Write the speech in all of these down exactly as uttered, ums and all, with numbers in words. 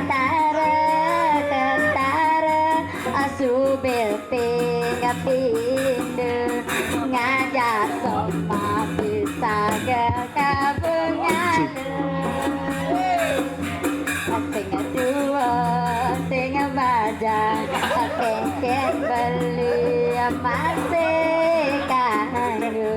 Tentara, tentara, Subil ping kapindho, ngajak Soma bisa gegabungan. Sing tuwa, sing bajang, kengken beli masih kanggo.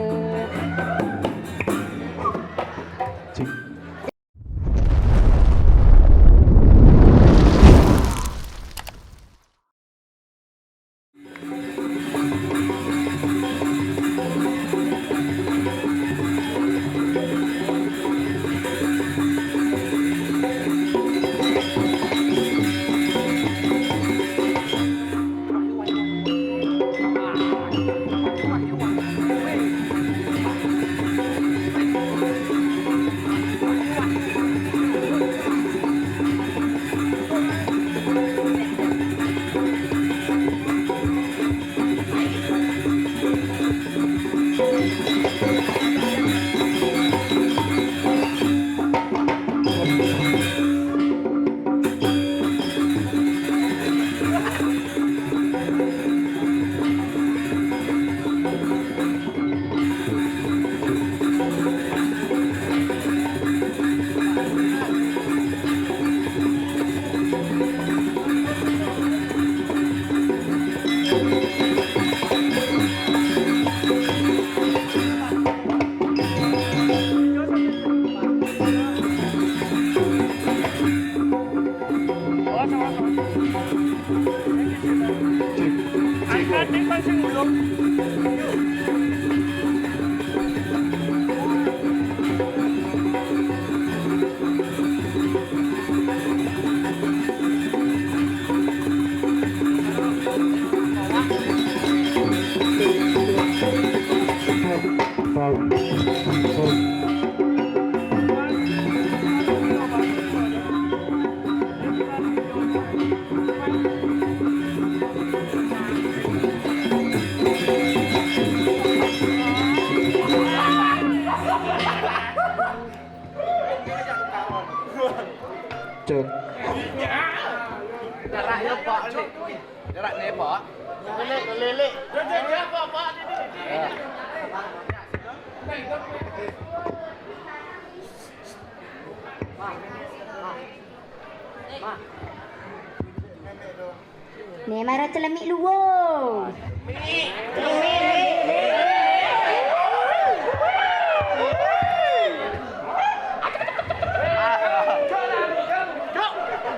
Cek. Jarak ya, Pak. Jarak nih, Pak. Lilik, lilik. Nih, mara celemik luwo.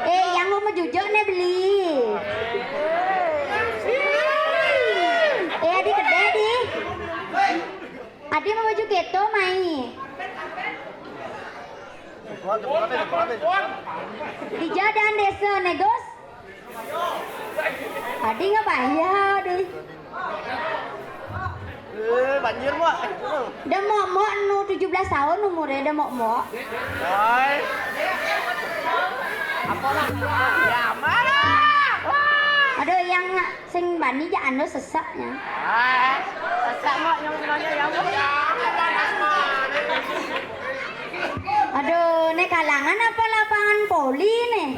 Eh, yang mau mejujok nih beli. Eh, adik kedai, di. Adi mau baju keto mai. Di jalan desa nih, Gus. Adi nggak bayar, di. Eh, banjir, Mak. Dah mok-mok nu tujuh belas tahun umurnya, dah mok-mok. Hai. Apa lah? Ya, mana? Aduh, yang sing bani ja anu sesaknya. Ah, sesak, Mak, yang nanya, ya, Mak. Aduh, nih kalangan apa lapangan voli nih?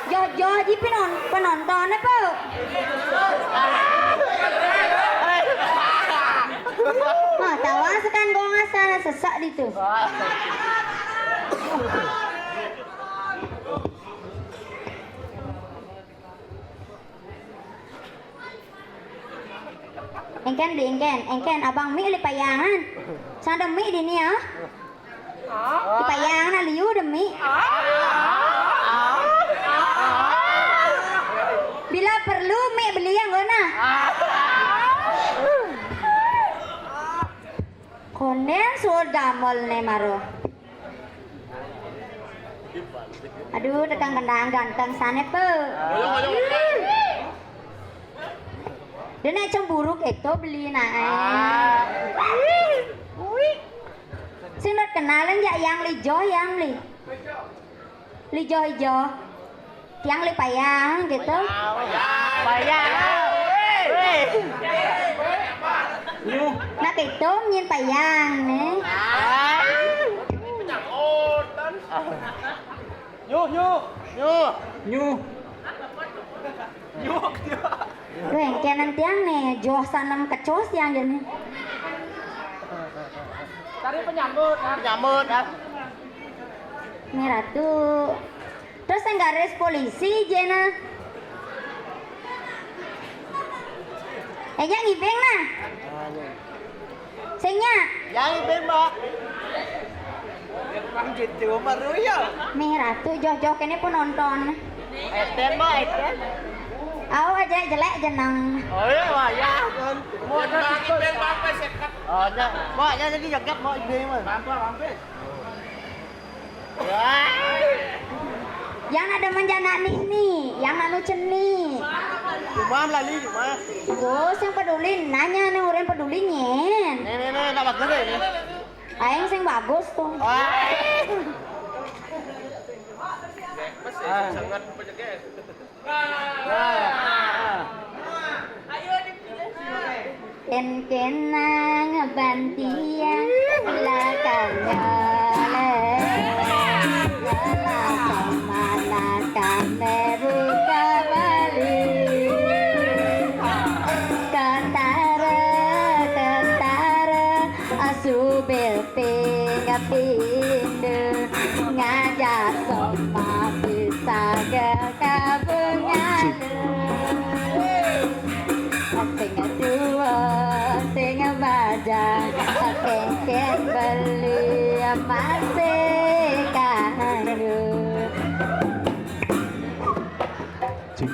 Jojo ji penon-, penonton apa? Nah, tawa sekan gua ngasana sesak di tu. Engken, beli engken, engken, abang mi le payangan. Sanda mi di ni, ah. Di payang na liu demi. Bila perlu mi beli yang gona. Konden suor damol ne maro. Aduh, tekan kendang ganteng sane pe. Dene cemburu keto beli nae. Sing dot kenalan ja yang lijo, yang li. Lijo ijo. Tiang li payang gitu. Payang. Nah, keto nyin payang ne. Nyuh, nyuh. Nyuh. Nyuh. Nyuh. Wéh, kéné tiang né, joh sanem kecos tiang jani. Cari penyambut, ah. Penyambut, ah. Né Ratu. Terus sing garis polisi jena. Eh, yang ibing nah. Sing nya. Yang ibing, Mbak. Emang gitu, Mbak Ruyo. Mih Ratu joh-joh kéné penonton. Eten, Mbak, eten. Au aja jelek jeneng. Oh iya, Mbak, ya. Mau yang ibing, Mbak, apa sih? Oh, ya. Mbak, ya jadi jagat, Mbak, ibing, Mbak. Mampir, mampir. Wah. Yang ada menjana nih nih, yang anu ceni. Cuma lali, cuma. Bos yang peduli, nanya nih orang peduli nyen. Nih, nih, nih, nak bagus deh, nih. Aing sing bagus tuh. Wah. Sangat penyeger. Kén-kénang bantiang belakangnya lé. Mana kameru kabali. Kentara, kentara, asubil pinga-pindu ngajak sama bisa ke kabungan. Sing tua, sing bajang, kén-kén beli masih kanggo. Cik.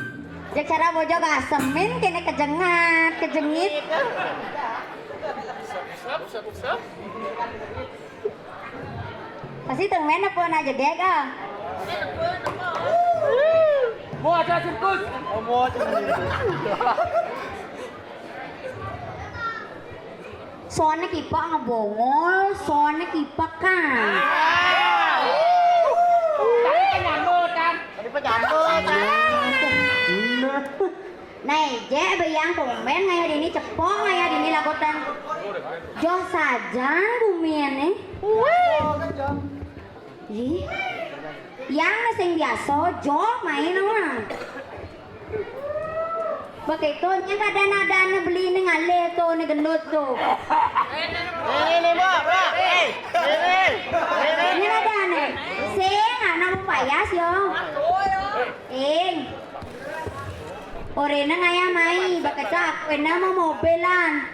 Cek cara bojog asemin kéné kejengat, kejengit. Pasti temen apa na jegeg ah. Mau ada sirkus. Oh, mau ada sirkus. Soalnya kipak ngebongol, soalnya kipak kan. Tadi penyambut kan. Tadi penyambut kan. Nah. Nah, je bayang tumben ngaya dini cepok ngaya dini lakukan. Joh sajan bumi ini. Ih, yang sing biasa joh main mah. Begitu nya kadang ada anu beli ning alih tuh, ning gendut tuh. Ini nih, Mbak, Mbak. Eh, ini. Ini. Ini ada anu. Sing anak payas yo. Ing. Orena ngaya mai, begitu aku ena mau mobilan.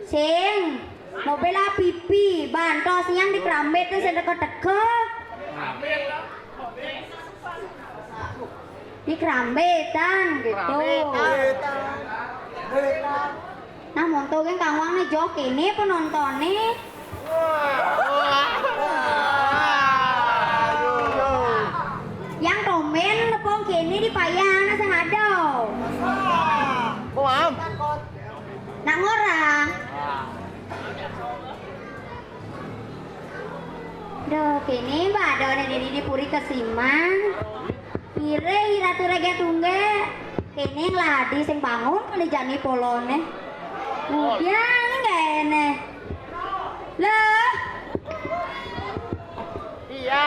Sing, mobil A P P, bantos yang dikerambit tuh sing teka-teka. Dikerambitan gitu. Nah, monto geng kangwang nih joh ini penontonnya. Yang tomen nepong kini di payang nah sing ada. Nak ngora. Duh, kini mbak ada nih dini di puri kesimang. Pire Ratu Raja Tungge. Kini ngladi sing bangun kali jani polone. Kemudian ini gak enek. Loh. Iya.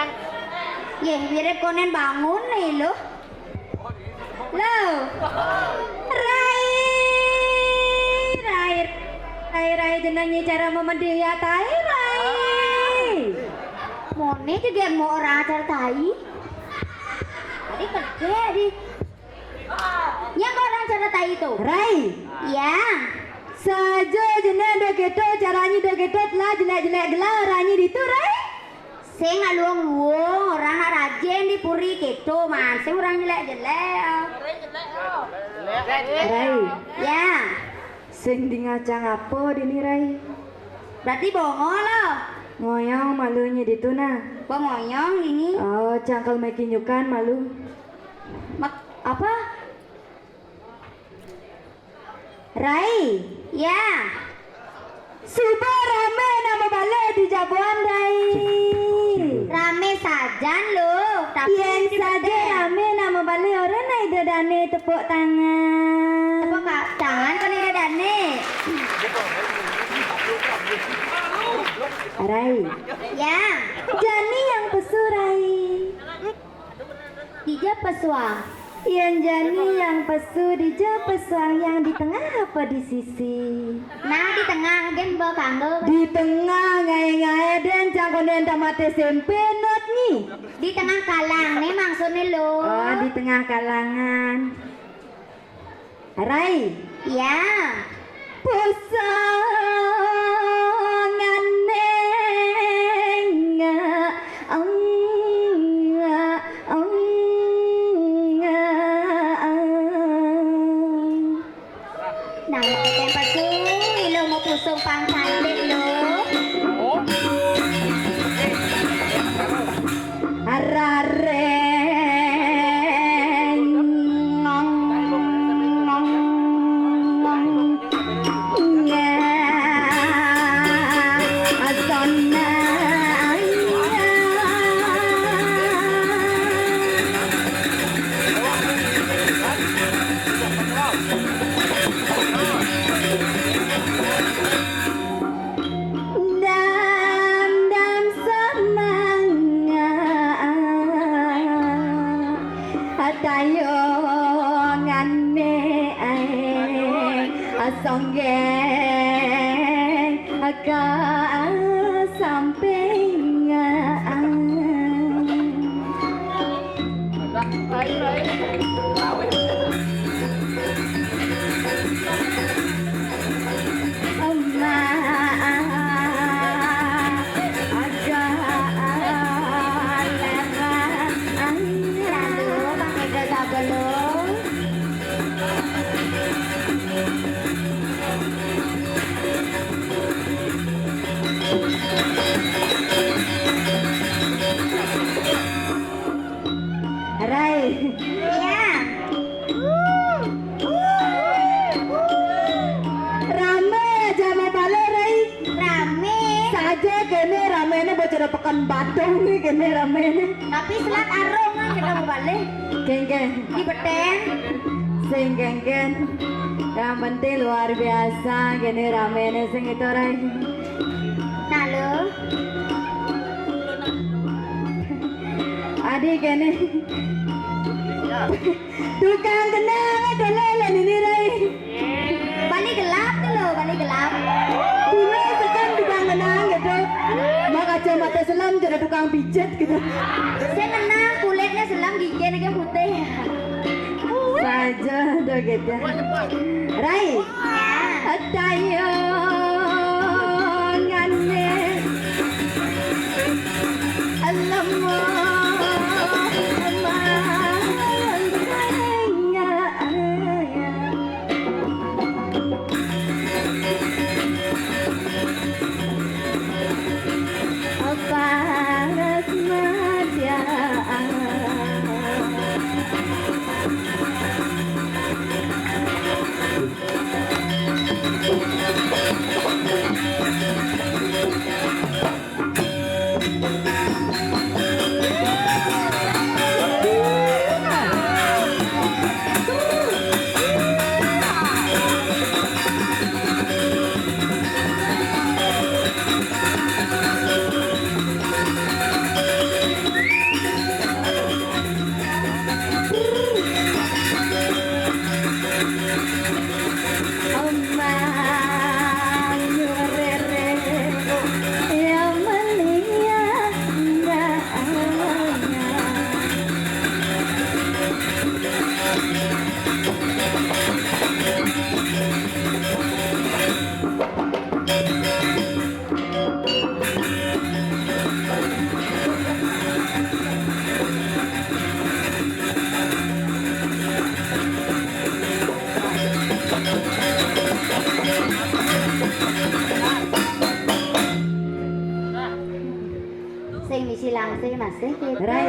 Yeh, mirip konen bangun nih loh. Loh. Rai. Rai. Rai, rai jenenge cara memedih ya tai, rai. Mone juga mau orang acar tai. Tadi kerja di. Nya kok orang cara tai itu? Rai. Ya. Saja jenenge do gitu, caranya do gitu, lah jelek-jelek gelar orangnya ditu, rai. Sing alung wong, orang nak rajin di puri gitu, man. Sing orang jelek-jelek. Rai. Ya. Sing di ngacang apa dini, rai? Berarti bongo lo. Ngoyong malunya ditu nah. Bongoyong ini. Oh, cangkel mekinyukan malu. Mak apa? Rai. Ya. Suba rame nama bale di jabuan, rai. Rame sajan lo, tapi yen saja rame nama bale orang naik dadane tepuk tangan. Tepuk tangan kene dadane. Rai. Ya. Jani yang pesu, rai. Pesuang. Yén jani yang pesu dija pesuang, yang di tengah apa di sisi? Nah, di tengah gén mbok kanggo. Di tengah ngaé-ngaé dén cangkoné tamate sempenut nyi. Di tengah kalang né maksudné lho. Oh, di tengah kalangan. Rai. Ya. Pusangane nga, nga, nga. Nah, tempat tu ilo mau pusung pang cantik lo. Arareng nong nong nong. Nga asona. Dandam semangat tayongané aé asonggeng ka sampingan. Rai. Iya. Rame aja mau balik, Rai. Rame. Saja kene ramene bocor pekan Badung nih kene ramene. Tapi selat arung kan kita mau balik. Geng, geng. Di Beteng. Sing geng, geng. Yang penting luar biasa kene ramene sing itu, Rai. Nah, lo. Adi kene. Tukang kenang aja lele ini, Rai. Bali gelap tuh lo, Bali gelap. Dulu tekan tukang kenang gitu. Mak kacamata selam jadi tukang pijet gitu. Saya kenang kulitnya selam, giginya kayak putih. Saja udah gitu. Rai. Tayongané. Alamak, alamak. Paras madya. Sing misi langsing masih gitu. Rai.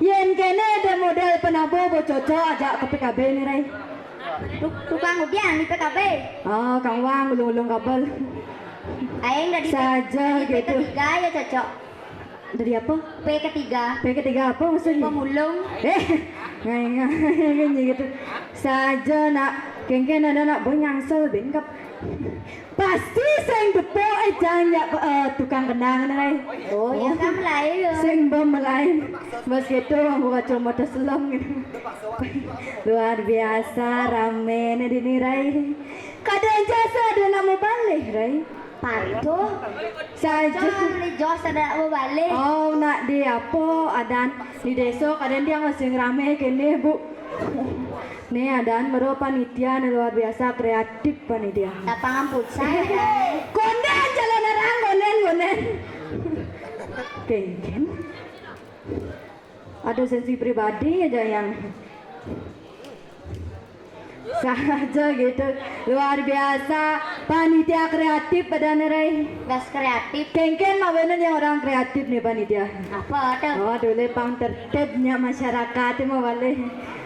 Yén kéné ada model penabo bo cocok ajak ke P K B nih, Rai. Tuk-, tukang udian di P K B. Oh, Kang Wang ulung-ulung kabel. Aing dari Saja dari gitu. P ketiga ya cocok. Dari apa? P ketiga. P ketiga apa maksudnya? Pemulung. Eh, ngai-ngai gitu. Saja nak, kéngkén ada nak boy ngangsel bengkap. Pasti sing tepuk, eh, jang ya, eh, tukang kenang, Rai. Oh, ya kan, lain. Sing bom lain. Mas gitu, buka cuma selem gitu. Luar biasa rame nih dini, Rai. Kadang jasa ada nak mau balik, Rai. Patuh. Saja. Cuma ni jos ada nak mau balik. Oh, nak di apa? Adan di desa kadang dia masih rame kene, Bu. Nih, adan mero panitia nih luar biasa kreatif panitia. Lapangan futsal. Konden jalan orang, konden, konden. Kengken. Ada sensi pribadi aja yang saja gitu. Luar biasa. Panitia kreatif pada nerai. Gas kreatif. Kengken mawenan yang orang kreatif nih panitia. Apa ada? Oh, dulu pang tertibnya masyarakat itu mau balik.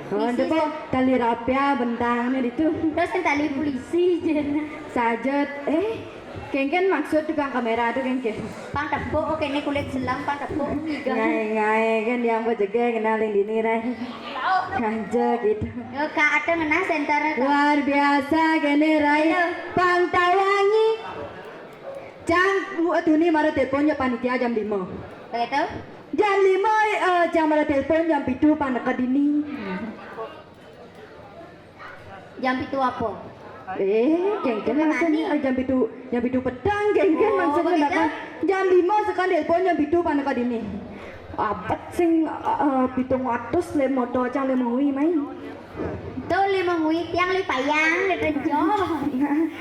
Oh, itu kok tali rapia bentangnya itu. Terus yang tali polisi je. Saja, eh, kengken maksud tukang kamera tuh kengken. Pang tepuk, oke, ini kulit selam, pang tepuk, tiga. Ngai, ngai, kan yang bejege kenalin dini, Rai. Aja gitu. Yo, Kak, ada ngena senternya, Kak. Luar biasa, kene, Rai. Halo. Pang tawangi. Jam, mu-, tuni mara telepon ya panitia jam lima. Begitu? Jam lima, eh, jam mara telepon jam pitu pang neka dini. Jam pitu apa? Eh, kengken maksudnya, eh, jam pitu, jam pitu petang, kengken maksudnya begitu? Jam lima sekan telepon jam pitu pang neka dini. Abet sing, eh, pitung atus le motor cang le mengui main. Tuh, li mengui tiang li payang, gitu, Jo.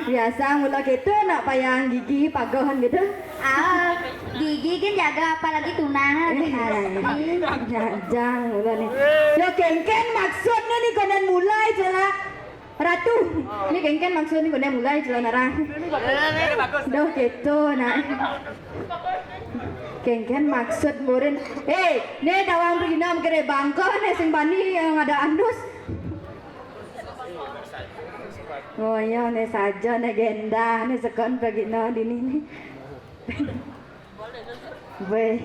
Biasa mula gitu, nak payang gigi, pagohan gitu. Ah, gigi kan jaga, apalagi tunangan. Eh, jang, mula nih. Yo, kengken maksudnya nih, konen mulai, jelas. Ratu, ini kengken maksudnya konen mulai, jelas narang. Doh, gitu, nah. Kengken maksud murin. Eh, nih, tawang pergi nam kere bangko, nih, sing bani yang ada andus. Oh iya, nih saja, nih genda, nih sekon pergi no dini nih. Weh,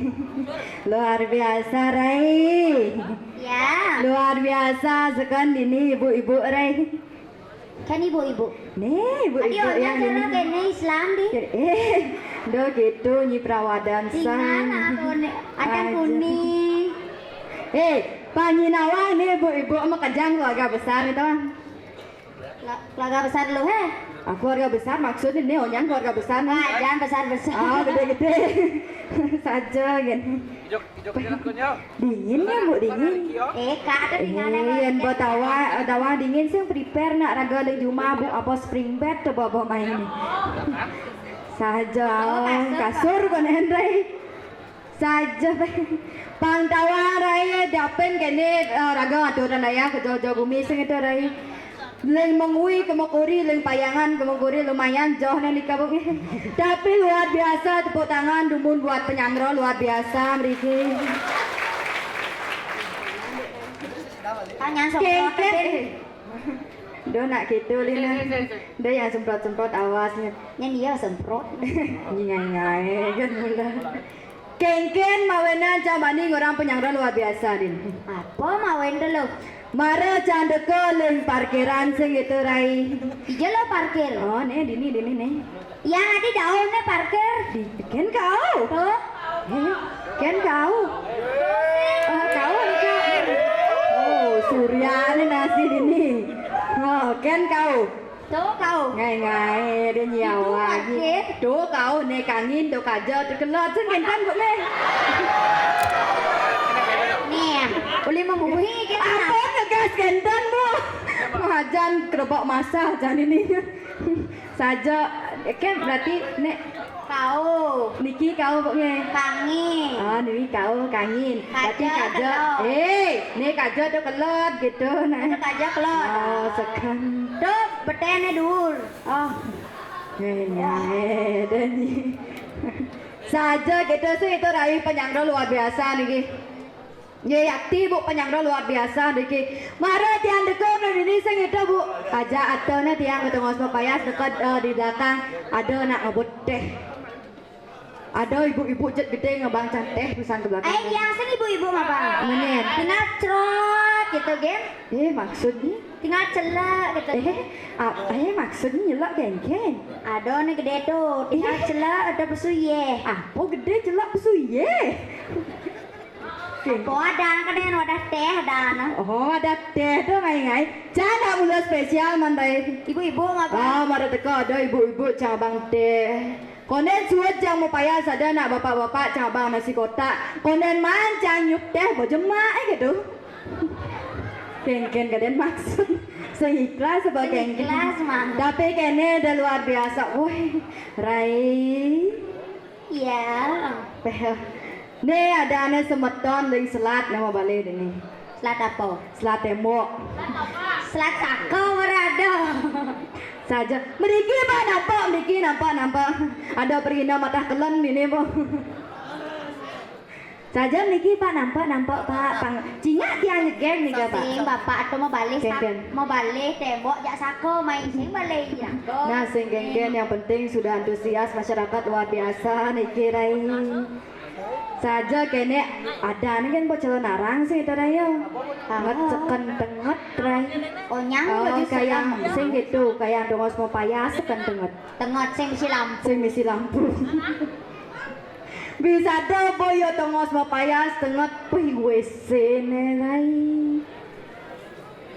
luar biasa, Rai. Ya. Luar biasa sekon dini ibu-ibu, Rai. Kan ibu-ibu. Nih, ibu-ibu yang ini. Kene Islam di. Eh, do gitu, nyi perawadan sang. Aja. Kuning. Eh, panyi nawang nih, ibu-ibu, sama kejang keluarga besar itu. Kela-, keluarga besar lu, he? Ah, keluarga besar maksudnya nih, onyang keluarga besar nih. Ah, jangan besar-besar. Oh, gede-gede. Saja, gitu. Dingin ya, Bu, dingin. Eh, Kak, ada dingin. Yang buat tawa, tawa dingin sih prepare nak raga di rumah, Bu, apa spring bed tuh bawa main nih. Saja, oh, kasur. Kasur kan, Hendrai. Saja, Pak. Pang tawa raya dapen kene, eh, raga aturan daya ke jauh-jauh bumi sing itu raya. Leng mengui ke Mekuri, leng payangan ke Mekuri, lumayan jauh nih di kampung. Tapi luar biasa, tepuk tangan dumun buat penyangro, luar biasa, mriki. Tanya semprot. Kengken. Do nak gitu, Lina. Do yang semprot-semprot, awas nih. Yang iya semprot. Ngai-ngai, kan mula. Kengken mawenan cang bani ngorang penyangro luar biasa, Din. Apa mawen tu, lo? Mara cang deka leng parkiran sing itu, Rai. Ija lo parkir. Oh, nih, dini, dini, nih. Yang ada daun nih parkir. Di, ken kau. Tuh. Eh, ken kau. Oh, kau, kau. Oh, Surya nih nasi dini. Oh, ken kau. Tuh kau. Ngai-ngai, ada nyawa. Itu lagi. Tuh kau, nek angin, tuh kaja, tuh kelot, sing kentan, Bu, nih. Nih, boleh mengui kita. Apa ngegas kentan, Bu? Majan kerebak masa, jangan ini. Saja, oke, berarti, nek Kau. Niki kau, Bu, nggih. Kangin. Oh, niki kau, kangin. Berarti kaja, kaja. Kelot. Eh, ni kaja tu kelot gitu, nah. Kaja kelot. Oh, sekan. Tu betene dur. Oh. Ngenyai deh ni. Saja gitu sih, itu rai penyangro luar biasa niki. Nggih, yakti, Bu, penyangro luar biasa niki. Mara tiang deka nang dini sing itu, Bu. Aja atene tiang ketengos pepayas deka, eh, di belakang ada nak ngebut teh. Ada ibu-ibu jet gede ngebang teh pisan ke belakang. Ai, tiang sing ibu-ibu ngapa? Menyen. Pina crot. Gitu, Gem. Eh, maksudnya? Tinggal celek gitu. Eh, ap-, eh, maksudnya nyelek geng-geng? Ada nih gede tuh, tinggal celek ada pesuye. Apa gede celek pesuye? Geng. Apa ada, kan ada wadah teh, ada, nah. Oh, wadah teh tuh, ngai-ngai. Cang nak mula spesial, mandai. Ibu-ibu ngapa? Ah, mara teka ada ibu-ibu cang abang teh. Konden suud cang mupayas, ada nak bapak-bapak cang abang nasi kotak. Konden maan cang nyup teh, bajemak, eh, gitu. Geng-geng kaden maksud. Sing ikhlas apa geng-geng? Sing ikhlas, Mang. Tapi kene dah luar biasa. Woi, Rai. Iya. Peh. Nih ada ane semeton ring selat nama balik ini. Selat apa? Selat tembok. Selat saka ora ada. Saja. Mriki, Pak, nampak, mriki, nampak, nampak. Ada perina matah kelen ini, Bu. Saja niki, Pak, nampak, nampak, Pak. Pang, cingak tiang nyegeng nika, Pak. Sing bapak tu mau balik sak-, mau balik tembok jak sako, main sing balik ya. Nah, sing geng-geng, yang penting sudah antusias masyarakat luar biasa niki, Rai. Saja kene ada nih kan bocah narang sih itu, Rai, ya. Nget seken tenget, Rai. Oh, nyang. Oh, baju kayak serem. Sing gitu, kayak dongos mau payas seken tenget. Tenget sing misi lampu. Sing misi lampu. Bisa do boyo tongos mapayas tenget pih W C ne, Rai.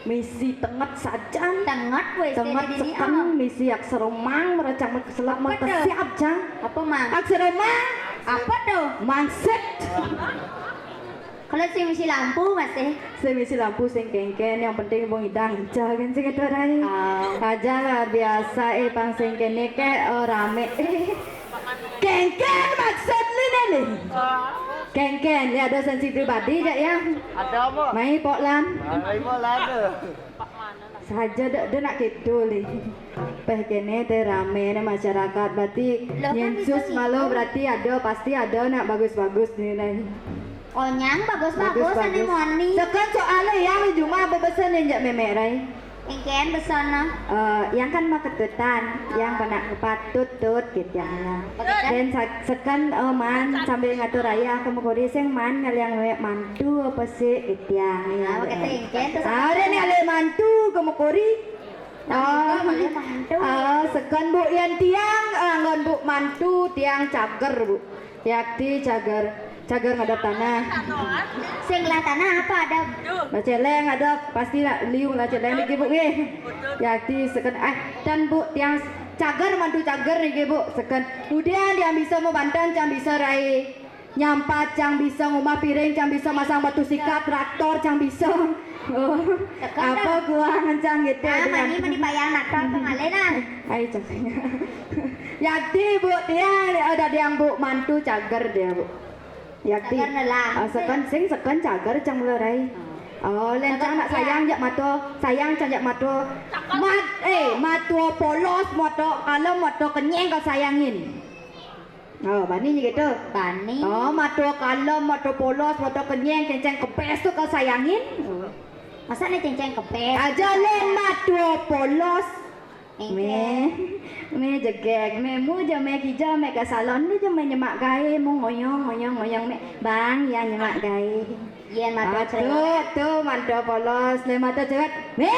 Misi tenget sajan. Tenget W C tenget di sini, seken, ah. Misi aksara mang, meracang keselak. Apa tuh? Siap, Jang. Apa, Mang? Aksara mang. Apa tuh? Mangsit. Kalau sing misi lampu masih. Sing misi lampu sing kengken, yang penting wong idang aja kan sing itu, Rai. Ah. Aja luar biasa, eh, pang sing kene ke, oh, rame. Kengken maksud lu nih, nih. Kengken, ya ada sensi pribadi aja ya. Ada apa? Mai Pok Lan. Mai Pok Lan tuh. Saja dak, dak nak kidul nih. Peh kene teh rame nih masyarakat, berarti loh, kan nyensus bisa malu ngikut. Berarti ada, pasti ada nak bagus-bagus nih, nih. Onyang bagus-bagus, bagus, ane bagus. Moni. Seken soalnya yang cuma bebesan yang jak memek, Rai. Engken besana. Eh, yang kan maketutan, yang kena kepatut tut gitu ya. Betul. Dan sa-, seken, eh, man sambil ngatur raya ke mukuri sing man ngaliang memek mantu apa sih gitu ya. Ah, begitu engken tuh. Ah, ada nih alih mantu ke mukuri. Oh, oh, seken Bu, yang tiang, ah, ngon Bu mantu, tiang cager, Bu. Yakti cager, cager ngadap tanah. Sing lah tanah apa ada? Lah celeng ada, pasti lah liu lah celeng niki, Bu, nggih. Yakti seken, eh, dan Bu, tiang cager, mantu cager niki, Bu, seken. Kemudian yang bisa mau bantan, yang bisa rai. Nyampat cang bisa, ngumah piring cang bisa, masang batu sikat, traktor cang bisa. Oh, apa kuang cang gitu. Nah, mani, mani payang nakal pengalih nah. Ayo cang. Yakti, Bu, tiang, ada tiang, Bu, mantu cager dia, Bu. Yakti. Cager nelang. Ah, seken, sing seken cager cang mula rai. Oh, len cang nak sayang jak mato, sayang cang jak mato. Mat, eh, mato polos, mato kalem, mato kenyeng kau sayangin. Oh, bani nya gitu. Bani. Oh, mato kalem, mato polos, mato kenyeng, cengceng kepes tu kau sayangin. Masa ni cengceng kepes? Aja len mato polos. Engke. Me, me jegeg, me mu je me kija, me ke salon tu je me nyemak gae, mu ngoyong, ngoyong, ngoyong, me. Bang, ya nyemak gae. Yen mato cerewet. Tu, tu, mato polos, le mato cerewet. Me?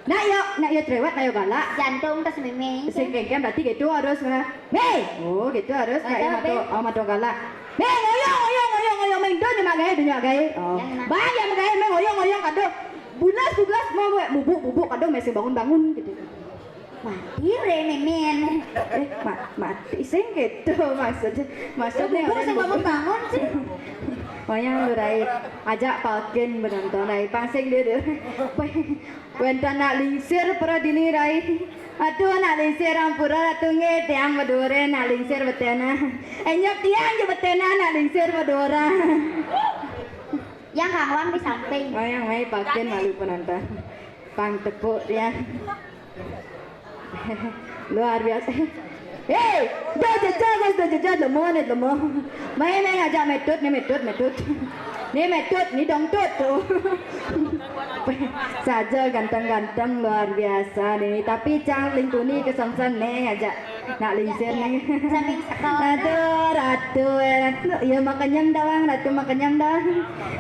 Nak yo, nak yo cerewet, nak yo galak. Jantung ke sememe. Sing kengken berarti gitu harus, me. Me! Oh, gitu harus, nak yo mato, oh, mato galak. Me, ngoyong, ngoyong, ngoyong, ngoyong, me, do nyemak gae, do nyemak gae. Oh. Bang, ya me gae, me ngoyong, ngoyong, kado. Bulas, bulas, mau, mau, bubuk, bubuk, kado, me sing bangun, bangun, gitu. Mati re mimin. Eh, ma-, mati sing gitu maksudnya. Maksudnya bubuk sing bangun-bangun sih. Pokoknya lu rai ajak pakin menonton rai pang sing dia dia. Wénten nak lingsir para dini rai. Aduh, nak lingsir ampura ratu nggih, tiang Madura nak lingsir betena. Enyep tiang je betena nak lingsir Madura. Yang kangwang di samping. Oh, yang mai pakin malu penonton. Pang tepuk dia. Luar biasa. Hei, dah jejak, guys, dah jejak, lemah ni, lemah. Mai, mai ngajak metut ni, metut, metut. Ni metut, ni dongtut tu. Saja ganteng-ganteng luar biasa ni. Tapi cang lintuni kesengsen ni ngajak. Nak lingsir nih. Sambil sekolah. Ratu, ratu, eh, ratu. Ya, makenyang doang, ratu makenyang doang.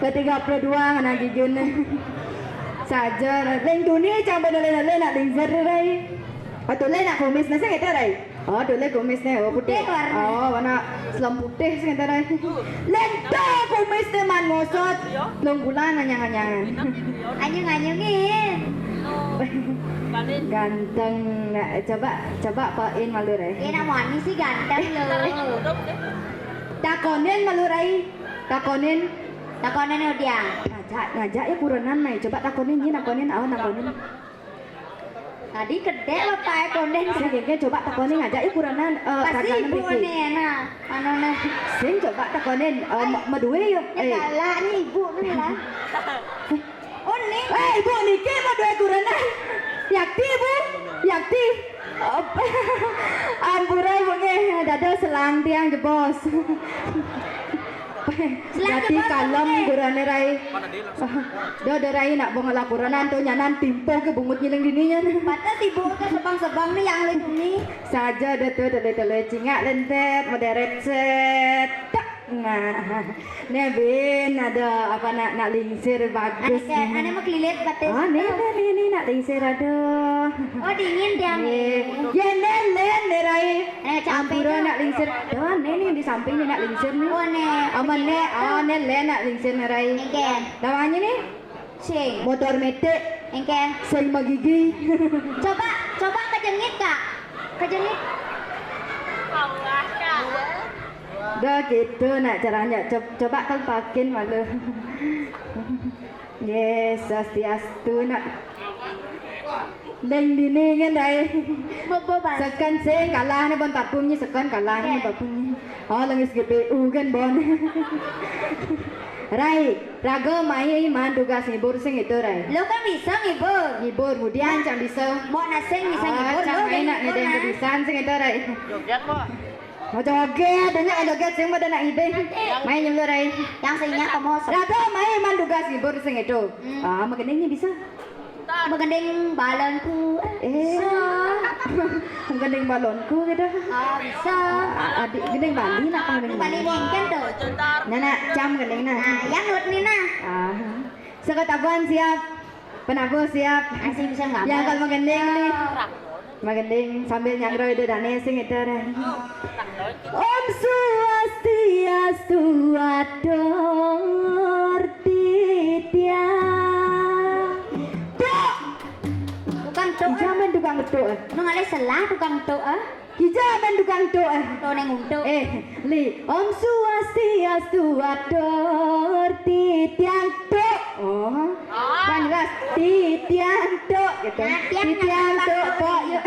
Ke tiga puluh dua ngena gigin. Saja, leng duni cang bener lele nak lingsir, Rai. Oh, tole nak kumis nasi kita, Rai. Oh, tole kumis nih, oh, putih. Putih warna. Oh, warna selam putih sih kita, Rai. Lento kumis nih man ngosot. Belum pulang anyang-anyangan. Anyung-anyungin. Ganteng. Nah, coba, coba pain malu, Rai. Iya, nak mani sih ganteng lo. Takonin malu, Rai. Takonin. Takonin udah. Ngajak, ngajak ya kurenan, Mai. Coba takonin, ini takonin, awan takonin. Tadi kedek bapak e konden. Sing, geng, coba takonin ngajak ya kurenan, eh, pasti raganan ibu mriki. Nih, nah, anu nih. Sing, coba takonin, eh, me-, medue ya? Ya eh. Kalah nih ibu nih lah. Oh, nih. Eh, ibu niki medue kurenan. Yakti, Bu. Yakti. Op-, ampura, Bu, nggih. Dada selang tiang jebos. Selang berarti jebos, kalem Bu, nggih. Gurane, Rai. Do, do, Rai, nak bong laporan, to nyanan timpo ke bungut ngiling dini nyan. Pantes ibu ke sebang-sebang nih yang lucu nih. Saja do to, tele-tele cingak lentet, mederet set. Tak. Nah, ne bin, ada apa nak, nak lingsir bagus. Ane ke, nih. Ane mau kelilit batis. Ah, nih, nih, nih, nih, nak lingsir, aduh. Oh, dingin dia nih. Nih. Ya, nen, nen, nih, Rai. Ane capek. Ampura tuh. Nak lingsir. Tuh, nih, nih, di samping nih, nak lingsir nih. Oh, nih. Aman nih, oh, nih, len, nak lingsir nih, Rai. Oke. Namanya nih? Sing. Motor metik. Engke. Sing magigi. Coba, coba kejengit, Kak. Kejengit. Dah gitu, nak caranya. Cob-, coba kan pakin malu. Yes, swastiastu, nak. Leng dini kan, Rai. Seken sing kalah nih bon parfumnya, seken kalah nih bon parfumnya. Oh, lengis G P U kan bon. Rai, raga mai man tugas ngibur sing itu, Rai. Lo kan bisa ngibur. Ngibur, mudian cang bisa. Mau naseng bisa ngibur, cang lo main nak ngibur, ngedeng nah. Kebisan sing itu, Rai. Joget, Bu. Mau joget, banyak joget sing pada nak ngibing. Main nyulu, Rai. Yang singnya kamu. Raga mai man tugas ngibur sing itu. Hmm. Ah, magendingnya bisa. Menggending balonku. Eh. Menggending balonku gitu. Ah, bisa. Ah, adik gending Bali nak, gending Bali. Bali mungkin tuh. Nah, nak, cam gending nah. Nah, yang lut nih nah. Ah. Seketabuhan siap. Penabuh siap. Masih bisa nggak? Yang kalau menggending nih. Magending sambil nyangkroi dedane sing eder. Om Swastiastu, atur titiang. Tuk. Tukang tuk. Ija men tukang tuk. Nang ale selah tukang tuk, eh. Ija men tukang tuk, eh. Tuk neng untuk. Eh, li. Om Swastiastu, atur titiang tuk. Oh. Kan jelas titiang tuk gitu. Nah, tiang titiang tuk, pok, yuk.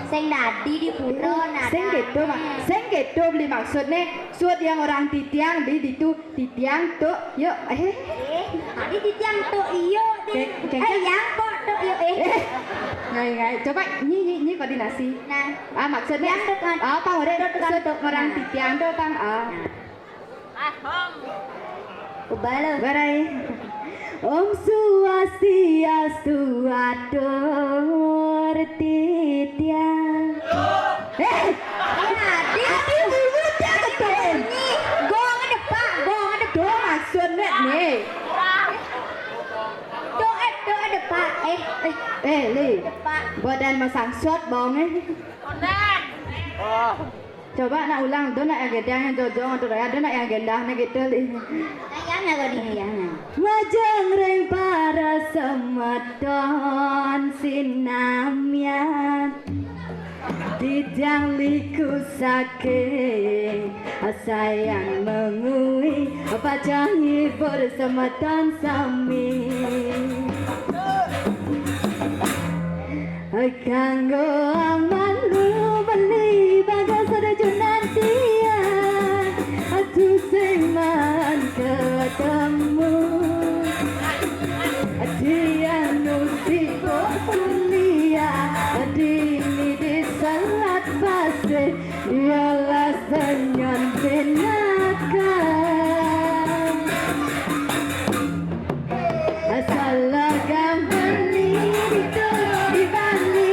Sing dadi di pura, nah, sing gitu, Mak. Sing gitu beli maksudnya, suat yang orang titiang di ditu titiang tuk, yuk. Eh. Eh, tadi titiang tuk, iyo, deh. Ke-, ke-, eh, yang kok tuk, yuk, eh. Eh. Ngai, ngai. Coba nyi, nyi, nyi koordinasi. Nah. Ah, maksudnya, yang tuk, ah, pang orang tuk, tuk, suat tuk, orang nah. Titiang tuk, pang, ah. Nah. Ubalo. Barai. Om Swastiastu, atur titiang. Eh, adi, adi, bungut ya ketua. Gong ada, Pak, gong ada. Tuh maksudnya nih. Doa, doa ada, Pak. Eh, eh. Eh, Li. Ada, Pak. Badan masang shot bong, eh. Konek. Oh. Coba nak ulang, do nak yang gendahnya jojong atau raya, do nak yang gendahnya gitu, Li. Ayahnya kok nih, ayahnya. Majeng ring para semeton sinamian. Titiang liku saking Sayan Mengwi, pacang hibur semeton sami. Kanggo aman lu beli bagas rejunan tiang, atu seman ketemu. Tiang nu sibuk kuliah, dini di Selat Pasir, ialah senyan binatang. Salah gambar ni itu di Bali.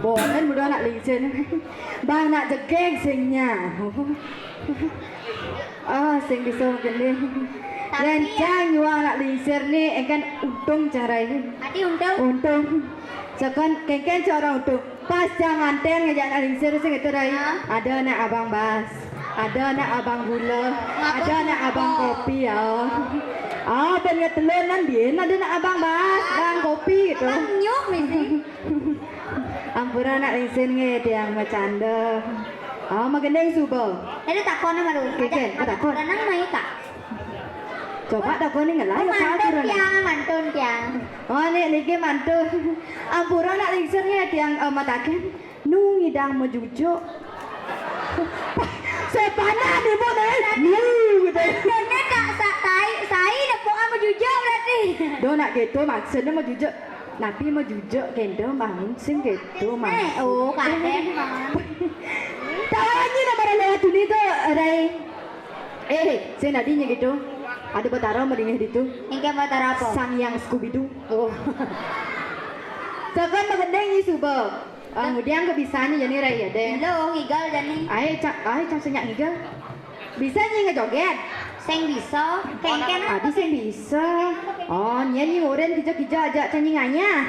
Bongen muda nak lingsir. Bang nak jegeg sing nya. Ah, sing bisa gending. Tapi lencang nyuang nak lingsir ni, engken untung cang rai. Ati untung? Untung. Sekon kengken cara untung. Pas cang nganten ngejak nak lingsir sing itu rai. Ha? Ada nak abang bas. Ada nak abang gula. Ngapa ada nak abang kopi ya. Ah, ben ngetelun nan dia ada nak abang bas, abang kopi gitu. Abang nyuk mesti. Ampura nak lingsir nge tiang macanda. Ah, magendeng suba. Ada takon malu. Keken, ada takon. Ada nang mai tak? Coba takon ni ngelai. Oh, apa mantun aturan? Tiang, mantun tiang. Oh, ni niki mantun. Ampura nak lingsir nge tiang, eh, mataken. Nu ngidang majujuk. Sepanan ibu deh. Nu gitu. Kena tak sa tai sai nepuk majujuk berarti. Do nak gitu maksudnya majujuk. Napi majujuk kendo bangun sing gitu mas. Eh, oh, kadek, Mang. Tahu aja nama lewat dunia tu, Rai. Eh, sing tadi nya gitu. Ada Batara madingeh ditu. Engke Batara apa? Sang Yang Scooby Doo. Oh. Sakan magendeng ni suba. Ah, ngudiang ke bisa ni jani rai ya, deh. Lo ngigal jani. Ai cak, ai cak senyak ngigal. Bisa nyi ngejoget? Sing bisa, kengken. Adi sing bisa. Oh, nya nyi urin kija-kija aja cak nyi ngayah.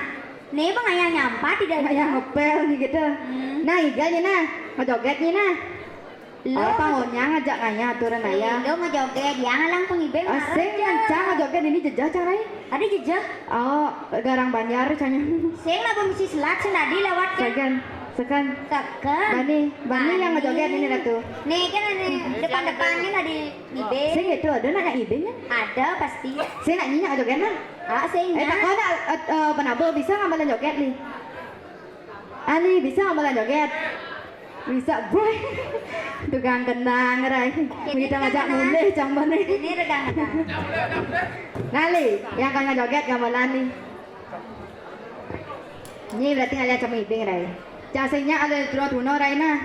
Ni bang ngayah nyampat tidak. Ngayah ngepel ni gitu. Hmm. Nah, iga nyi nah, ngejoget nyi nah. Lo oh, pangonya ngajak ngayah aturan ayah. Lo ngejoget, ya ngalang pengibing. Ah, sing kencang ngejoget ini jejah cang rai. Ada jejah? Oh, garang Banjar canya. Sing lah mesti selat sing tadi lewat kan. Sekan, sekan. Sekan. Bani, Bani yang ngejoget ini Ratu. Nih kan ini depan-depannya tadi ibing. Sing itu ada nak ibing kan? Ada pasti. Sing nak nyinya joget nah. Ah, sing. Eh, tak ada eh, eh, penabur bisa ngambil joget nih. Ani bisa ngambil joget. Bisa boy. Tukang kenang rai. Kita ngajak mulih cang bani. Ini regang kenang. Nali, yang kan joget gamelan nih. Nyi berarti ngalih cemiding rai. Cang sing nya alih tuna-tuna rai nah.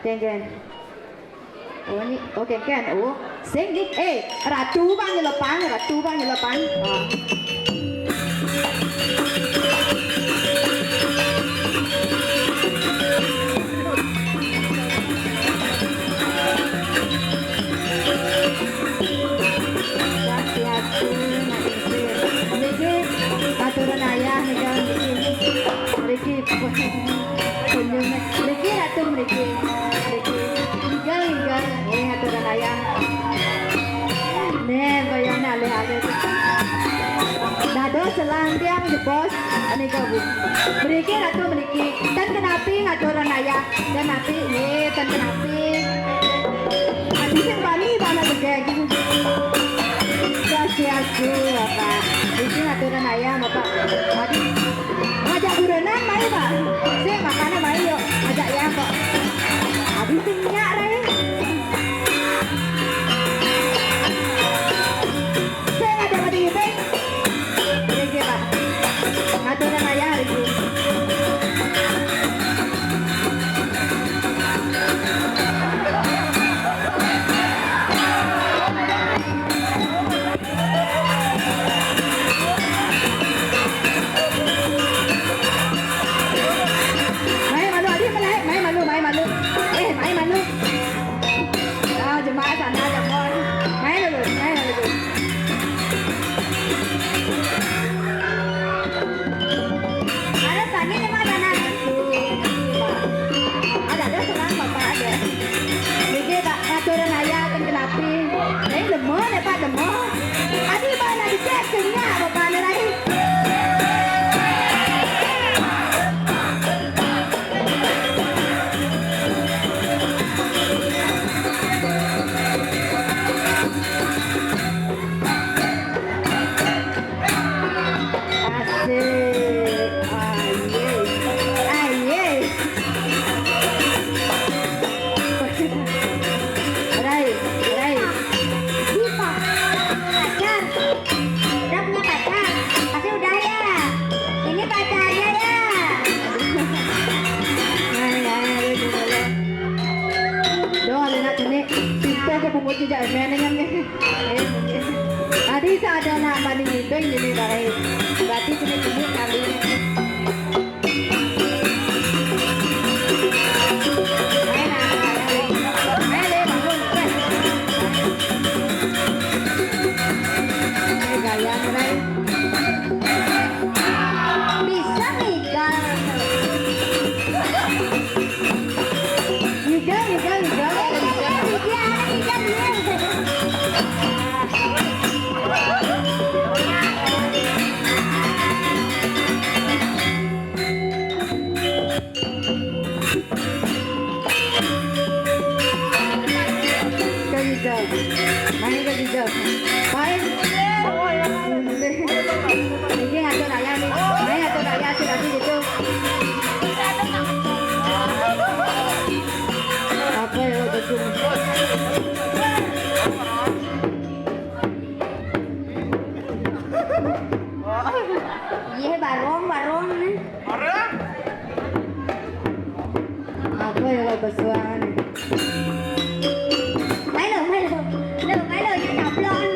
Kengken. Oh nyi, oh kengken. Oh, sing nyi. Eh, ratu bang nyelepang, ratu bang nyelepang. Oh. Niki aturan ayah nika niki. Niki senyum. Niki ratu niki. Niki igal igal. Niki aturan ayah. Nih bayana alih-alih. Dados selang tiang jebos. Nika bu. Mriki ratu mriki. Ten kenapi ngaturan ayah. Ten napi, nggih, ten kenapi. Adi sing bani bana begek. Swastiastu, Bapak. Iki ngaturan ayah, Bapak. Adi ngajak buronan mai, Pak. Sing makane mai yuk, ajak ya kok. Adi sing nyak rai. Sing ada mati ibing. Nggih, Pak. Ngaturan ayah, Ibu. Mai malu, adi, mai, mai malu, mai malu. Eh, mai malu. Ah, jemaah sana, jemaah. Mai dulu, mai dulu. Ada tani jemaah sana. Ada, ada senang Bapak ada. Niki tak ngaturan ayah ten kenapi. Nih demen ya Pak, demen. Adi bana dicek senyak Bapak nih rai. Asik. Aye. Aye. Rai, rai. Dipa. Pacar. Udah punya pacar? Pasti udah ya. Ini pacarnya ya. Aye, aye, aye, aye. Doh, ada nak cene. Pintu ke bungut je jak main dengan ni. Eh, adi sa ada nak banding ibing jadi baik. Berarti cene bungut kali. Ayo, besuan. Milo, Milo. Lo, Milo, ya caplon.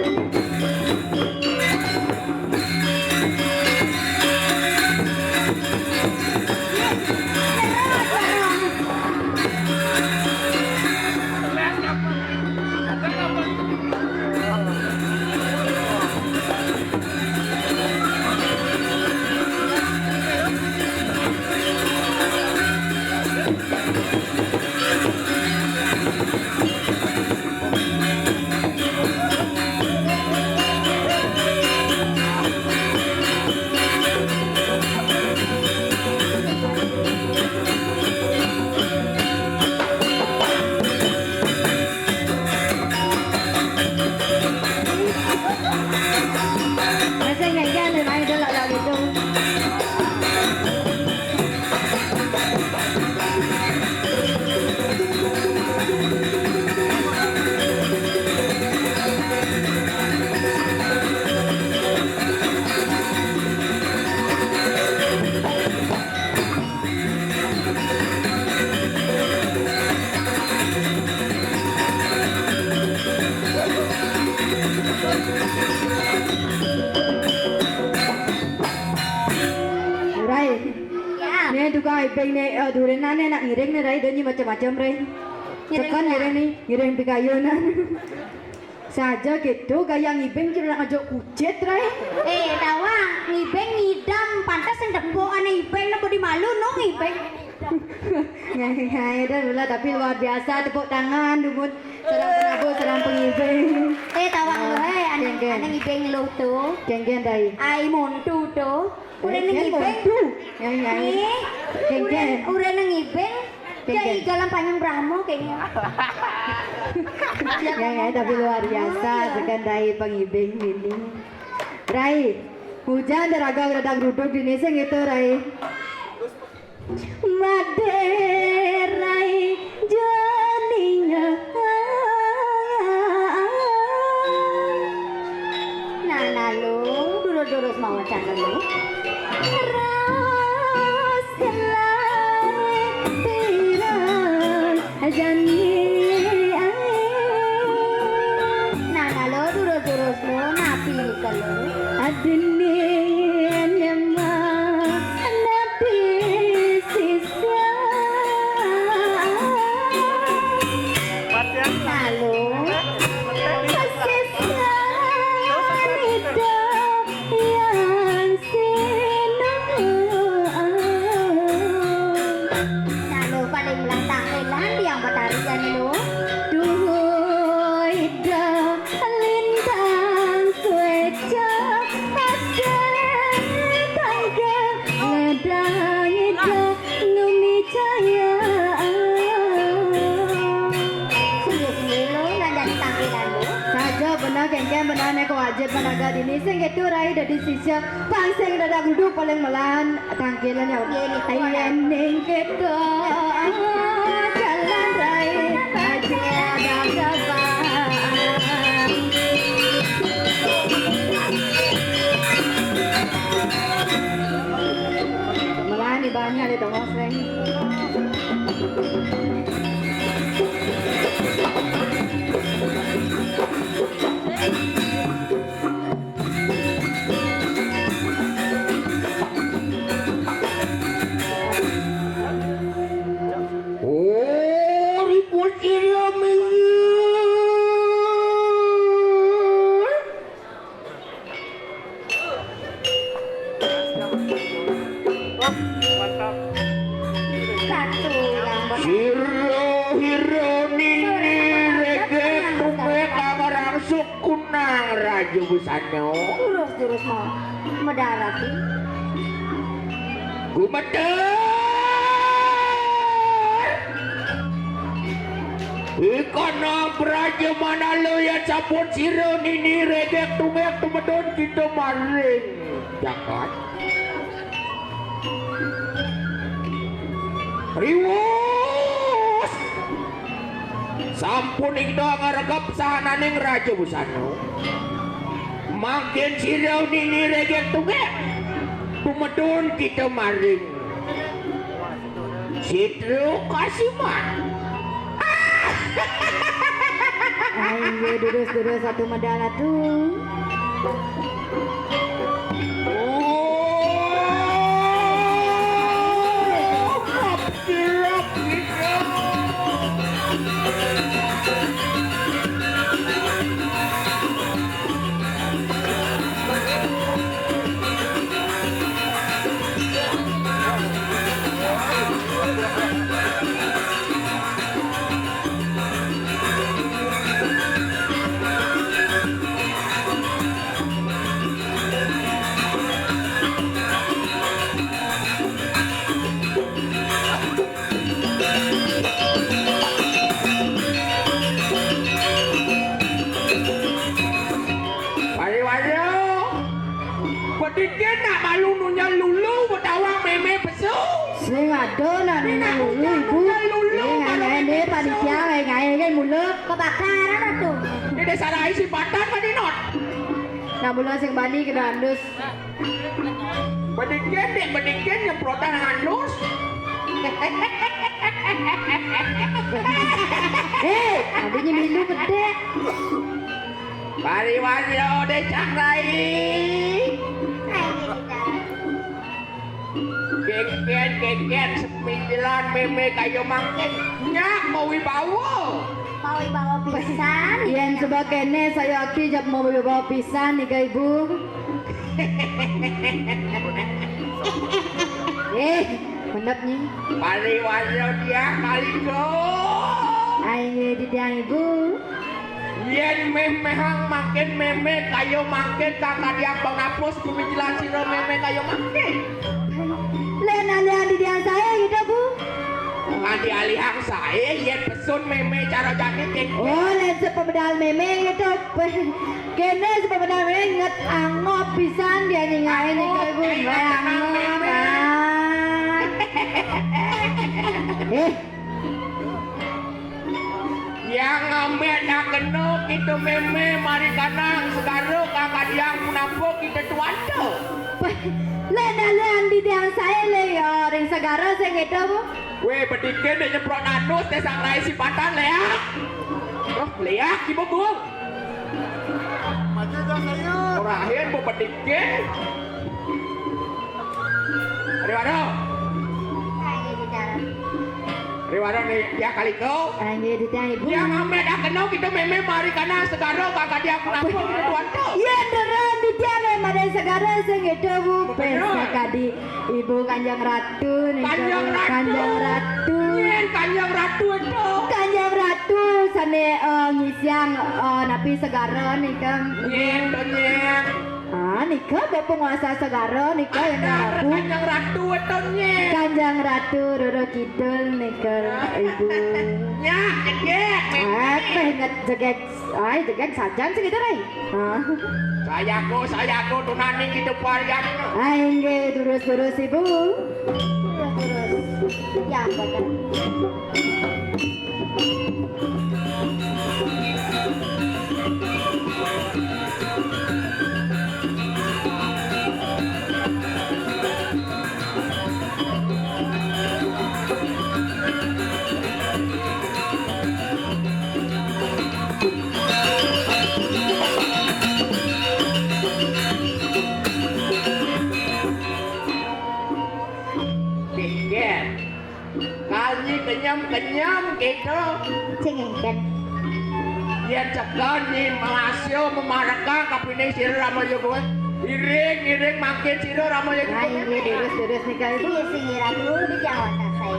Rai. Ya. Né tukang ibing né, eh, durenan né nak ngiring né, Rai, dadi macem-macem, Rai. Ngiring. Tekan ya. Ngiring né, ngiring pikayunan. Saja gitu, gaya ngibing cuma ngejok kucit, Rai. Eh, tawang, ngibing ngidam, pantes sing tepuk ané ibing, nak bodi malu, no ngibing. Ngai, ngai, dah mula, tapi luar biasa, tepuk tangan, dumun, sareng penabuh, sareng pengibing. Eh, tawang lo, eh, ané, kéngkén, ané ngibing lo tuh. Kéngkén, Rai. Ai muntu tuh. Uréh, eh, nang ibing. Muntu. Ngai, ngai. Eh, uréh, uréh nang ibing. Kéngkén. Jai jalan Panjang Brahmo kayaknya. Ngai, ngai, tapi luar biasa, tekan Rai pengibing ini. Rai, hujan daraga dadak ruduk dini sing itu, Rai. Madé Rai Joninga. Nah, nah, lo, durus-durus mawacan lo. Ras kelai pirang jani ae. Nah, nah, lo, durus-durus lo, napi ka lo? Adene nyama napi sisa. Nah, lo. Sisa nida yang sinu. Nah, lo paling lantang elan yang batari jani lo. Duh, ida lintang sueca, asa tangga ledang ida ngumi caya. Sini, sini lo, nang jadi tampilan lo. Saja benar, kéngkén benar, né kawajib managa dini. Sing gitu, Rai, dadi sisa. Pang sing dadak duduk paling melan tangkilan ya. Iya, nih, ayen ning keto jalan rai aja ada kabar. Melani banyak di tengah sing. Oh, ribut ilmu. Sira hira nini regek tumek amarang sukunang Raja Busana. Durus, durus mau. Medarati. Gumeter. Ikana praja manalo ya sampun sira nini regek tumek tumedun kita maring jagat. Riwus. Sampun ingda ngaregep sahananing Raja Busana. Mangkin sira nini regek tumek. Pumedun kita maring. Citru Kasiman. Ah, inggih, durus-durus atuh medal atuh. Oh, abdi, abdi. Pariwara, pedikit nak malu nunya lulu betawang meme pesu. Sing ada nak nunya lulu, Ibu. Nunya lulu, eh, ngai-ngai deh, panitia, ngai-ngai kan mula. Kebakaran atuh. Ini desa rai si patan kan inot. Nak mula sing bani kena andus. Bedikin dek, bedikin nyemprotan halus. Hei, adanya minum gede. Pariwara deh, Cak Rai. Keken, keken, sembilan meme kayu mangkok. Nyak mau wibawa. Mau wibawa pisan. Yen sebab kene saya aki jap mau wibawa pisan nih, Ibu. Eh, mendep nih. Pariwara dia kali ko. Ayo, di dia, Ibu. Yen meh-mehang makin meme kayo makin kakadiak bang napus kumijilan sira meme kayo makin. Len alian di dia saya gitu, Bu. Nganti alihang saya yen pesun meme cara jani kek. Oh, len sepemedal meme gitu. Kene sebenarnya inget angop pisan dia nyingain nih ke gue. Angop, angop, ah. Eh, yang ngambil nak kena kita meme mari kanang segara kakak dia menapuk kita tuan tu. Weh, le dalam di dia saya le ya ring segara saya gitu, Bu. Weh, bedikin dia nyeprot anus dia sang rai si patan le ya. Oh, le ya, kibo gua. Maju dong, ayo. Murahin, Bu, bedikin. Riwara. Riwara nih, ya kali kau. Ayo, di tengah, Ibu. Ya, Mamet, ah, kenal kita meme mari kana segara, kakak dia aku nampak kita tuan tu. Iya, beneran, di dia meme ada segara, sing itu, Bu. Bener. Pesta kadi. Ibu Kanjeng Ratu nih, Kanjeng Ratu. Kanjeng Ratu. Nyen, Kanjeng Ratu itu. Kanjeng Ratu sane, eh, ngisiang, eh, napi segara nih, Kang. Nyen, to, nyen. Ah, nika bapak penguasa segara nika yang Ratu. Kanjeng Ratu itu, nyen. Kanjeng Ratu Roro Kidul nika, Ibu. Nyak, jegek, Meme. Eh, teh inget jegek. Ai, jegek sajan sih gitu, Rai. Hah? Sayako, sayako, tunani kita parian. Ai, nggih, durus-durus, Ibu. Durus-durus. Ya, bener. Pinggir. Kali kenyam-kenyam gitu. Sing ngengken. Yen cekan ni Malasio memareka kapine sira Rama Yoga. Iring, iring mangkin sira Rama Yoga. Nah, ini durus-durus nih, Kak. Sing, sing, Ratu, di Jawa Tasai.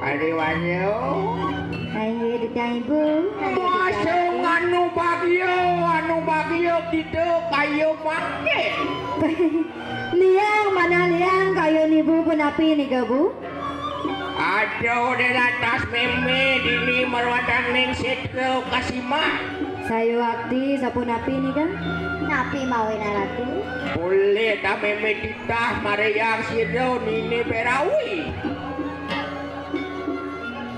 Ari wayo. Ayo, Dudang Ibu. Masung anu bagio, anu bagio kita kayo mangke. Liang, mana liang kayo nibu punapi nika, Bu? Aduh, di atas meme dini marwatan ning sitra kasima. Sayu akti sapunapi nika? Napi mawena Ratu? Boleh ta meme titah mareyang sira nini perawi.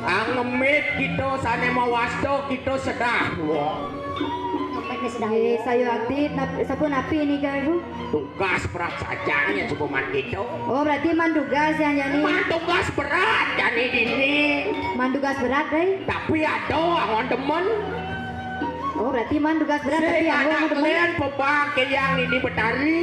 Angemit kita sane mawasta kita sedah wong. Ngemit ni sedah wong. Sayu akti nap-, sapunapi nika, Ibu? Tugas berat saja ni cukup man kita. Oh, berarti man tugas yang jani. Man tugas berat jani dini. Man tugas berat, dai. Tapi ada angon demen. Oh, berarti man tugas berat, tapi angon demen. Sing anak kalian pebang ke yang ini betari.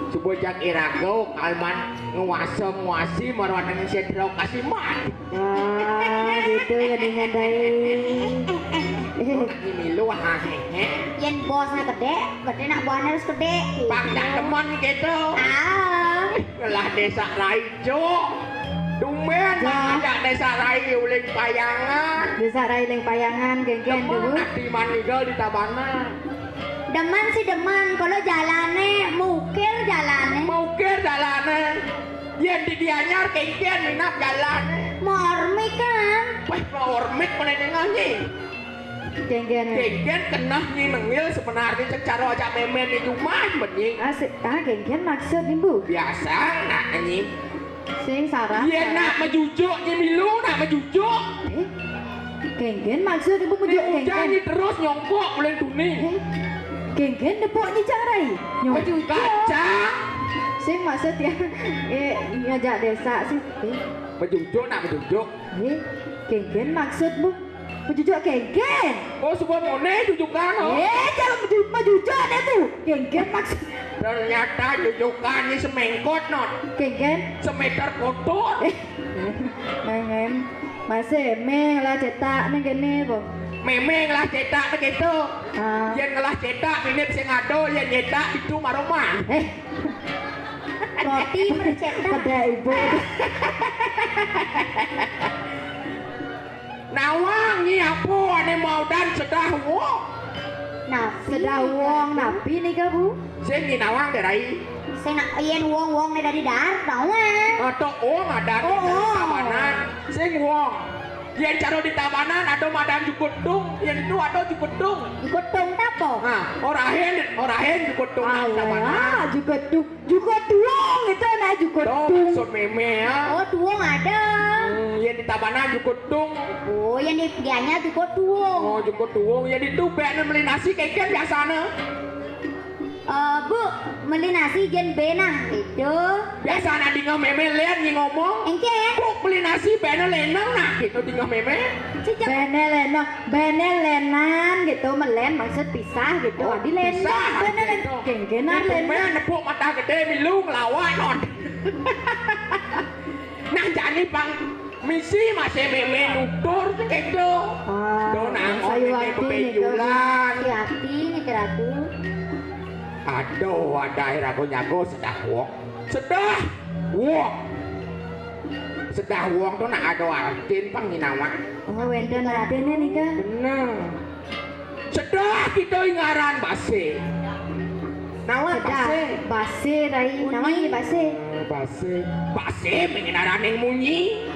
Cuba jak iraga alman nguasa nguasi marwatan sentral kasiman. Ah, gitu ya dengan dai. Ini milu ha he he. Yen bosnya gede, gede nak buahnya harus gede. Pak dak demen gitu. Ah. Ngelah desa rai, Jo. Tumben ngajak desa rai uling payangan. Desa rai uling payangan, genggen dulu. Demen ati man ninggal di Tabanan. Demen sih demen, kalau jalane mukir jalane. Mukir jalane. Yen di Gianyar kengken minat jalane. Mormik kan? Wah, mormik mana nengah ni? Kengken. Kengken kenah ni nengil sebenarnya cek cara ajak memen di rumah bening. Ah, se-, ah, kengken maksud ni, Bu? Biasa nak ni. Sing sarah. Iya, nak majujuk ni milu, nak majujuk. Eh? Kengken maksud ibu majujuk kengken. Ni terus nyongkok bulan tuni. Eh? Kengken nepuk ni carai. Nyongkok. Kacang. Sing maksud ya. Eh, ngajak desa sih. Eh. Majujuk nak majujuk. Eh, kengken maksud bu. Majujuk kengken. Oh, suba mone jujukan, oh. Eh, jangan maju-, majujuk deh tuh. Kengken maksud. Ternyata jujukan ni semengkot, Not. Kengken? Semeter kotor. Eh, memeng. Masih emeng lah cetak ni gini, po. Memeng lah cetak ni gitu. Ah. Yen ngelah cetak, ini sing ado, yen nyetak itu maroman. Eh. Roti bercetak. Pada ibu. Nawang nyi apa ane maudan sedah wong? Napi? Sedah wong napi nika, Bu? Sing nyi nawang deh, Rai. Sing nak yen wong-wong ne dari dar, nawang. Atau wong ada di Tabanan. Sing wong. Yen cara di Tabanan ada madan jukutung, yen itu ada jukutung. Jukutung tapo? Nah, orahin, orahin jukutung di Tabanan. Alah, jukutung. Juga tuung itu nah juga tuung. Maksud meme ya. Oh, tuung ada. Hmm, yang di Tabanan juga tuung. Oh, yang di Gianyar juga tuung. Oh, juga tuung. Yang di tu bek melih nasi kengken biasanya. Eh, Bu, melih nasi jen benah itu. Biasa nak dengar meme len ni ngomong. Engken. Bu, melih nasi bena lenang nak gitu dengar meme. Sejak bena lenang. Bene lenan gitu, melen maksud pisah gitu. Oh, adi lenan, pisah, bene lenan. Gitu. Kengkenan lenan. Nepuk mata gede milu ngelawan, Not. Nah, jani pang misi masih meme nutur gitu. Ah, dona sayu ini ati nih, bebejulan. Si ati nih, Ratu. Aduh, ada air aku nyago sedah wong. Sedah wong. Sedah wong tu nak ada artin pang nyinawang. Oh, wenten artinnya nika. Bener. Sedah kita ingaran base. Nawa base. Base, Rai. Nawa ni base. Eh, base. Base mengenaraning munyi.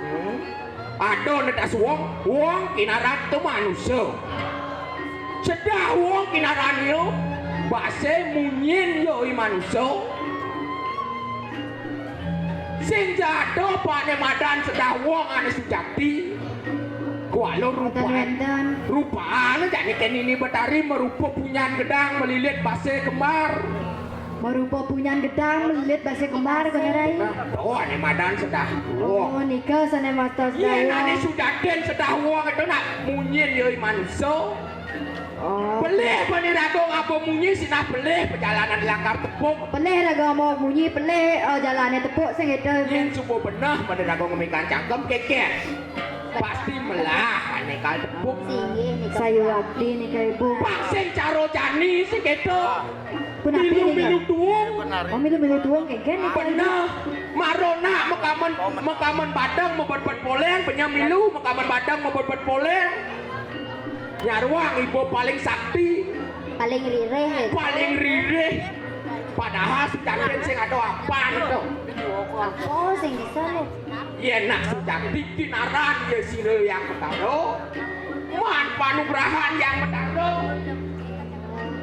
Hmm. Ada netas wong, wong kinaran tu manusia. Sedah wong kinaran yo, base munyin yo i manusia. Sing jado pane madan sedah wong ane sujati. Kuala rupa. Wonten, wonten. Rupane jane kene ini betari merupa punyan gedang melilit base kembar. Rupa punyan gedang melit basa kembar kono, Rai. Nah, to ané madan Sedah Wong. Oh, nika sané madan Sedah Wong. Yén ané sujatin Sedah Wong to nak munyin ya manusa. Oh. Pelih bani raga ngaba munyi sinah pelih pejalanan langkar tepuk. Pelih raga ngaba munyi, pelih, eh, jalané tepuk sing kéto. Yén suba beneh bani raga ngemikan cangkem kékék. Pasti melah ané kal tepuk. Sayuwakti nika, Ibu. Pak sing cara jani sing kéto. Punapi nika? Milu-milu tuung. Oh, milu-milu tuung kéngkén nika. Beneh. Mara nak makamen, makamen badeng mebet-bet poléng, benya milu makamen badeng mebet-bet poléng. Nyaruang iba paling sakti. Paling ririh. Paling ririh. Padahal sujatin sing ada apan to. Apa sing bisa lo? Yén nak sujakti kinaran ya sira Hyang Betara. Maan panugrahan Hyang Betara.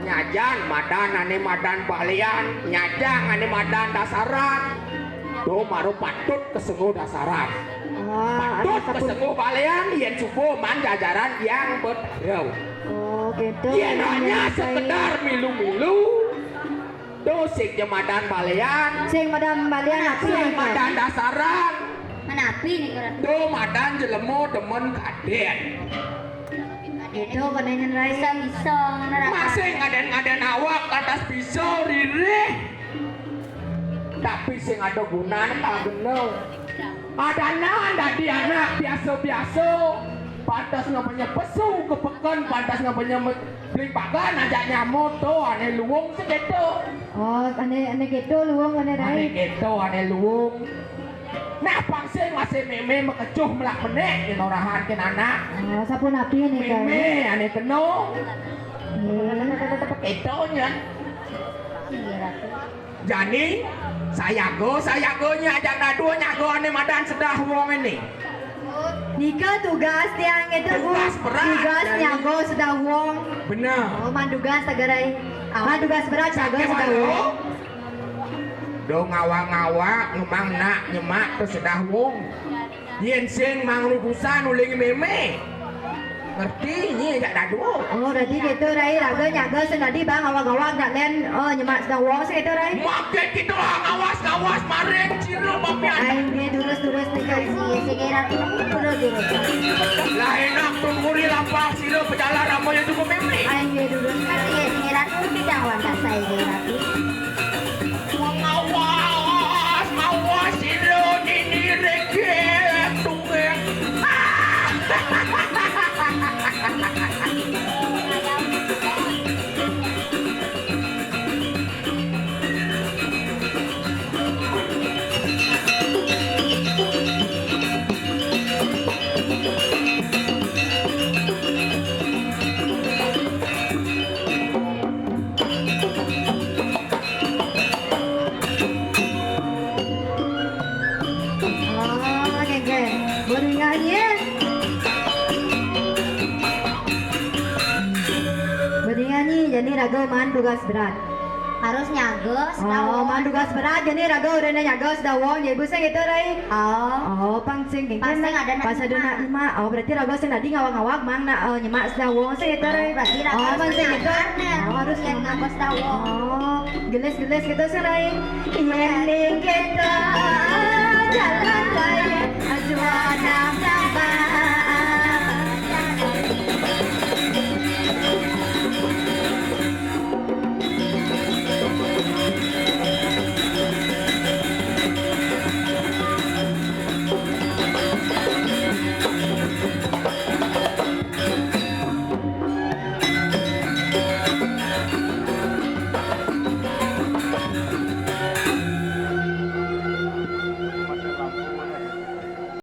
Nyajan madan ané madan balian, nyajan ané madan dasaran. To mara patut kasengguh dasaran. Wah, patut kasengguh balian yén suba maan jajaran Hyang Betara. Oh, kéto. Yén hanya sekedar milu-milu, to sing ja madan balian. Sing madan balian apa? Sing madan dasaran. Menapi nika, Ratu? To madan jelema demen kadén. Itu koné nyén, Rai. Bisa-bisa ngono, Ratu. Masih ngadén-ngadén awak lantas bisa ririh. Tapi sing ada gunané kagena. Adanan dadi anak biasa-biasa. Pantes ngabenya pesu ka peken, pantes ngabenya me-, beli pakan ajak nyamut to, ané luung sing kéto. Oh, ané, ané kéto luung, ané, Rai. Ané kéto, ané luung. Nah, pang sing masih mémé makecuh melak menék, yén orahan kén anak. Oh, sapunapi nika, Rai? Mémé, ané kena. Nggih. Kéto nyén. Iya, Ratu. Jani, sayaga, sayaga nyi ajak dadua nyaga ané madan Sedah Wong ini. Nika tugas tiang itu, Bu. Tugas berat. Tugas nyaga Sedah Wong. Bener. Oh, maan tugas sagai. Maan tugas berat nyaga Sedah Wong. Do ngawag-ngawag, ngemang nak nyemak to Sedah Wong. Yén sing mangrubusan uling mémé. Ngerti nyi jak dadua. Oh, berarti kéto, Rai, raga nyaga sing dadi bang awag-awag nak lén, oh, nyemak Sedah Wong sing kéto, Rai. Makin kita ngawas-ngawas maring sira papian. Ai, nggih, durus-durus nika, sing, sing, Ratu, durus-durus. Lah enak tunguri lampah sira pejalan ramanya cukup mémé. Ai, nggih, durus. Nggih, sing, Ratu, kita wantas saya, Ratu. Awas, awas, sira nini regel tunggek. Oh, nggih, nggih. Beringan nyi. Beringan nyi, jani raga maan tugas berat. Harus nyaga Sedah Wong. Oh, maan tugas berat, jani raga urang nyaga Sedah Wong, jadi ibu sing kéto, Rai. Oh. Oh, pang sing kéngkén. Pang sing ada nak nyemak. Oh, berarti raga sing dadi ngawag-ngawag, mang nak, eh, nyemak Sedah Wong sing kéto, Rai. Oh, berarti raga sing kéto. Oh, harus nyemak Sedah Wong. Oh, gelis-gelis kéto sing, Rai. Iya,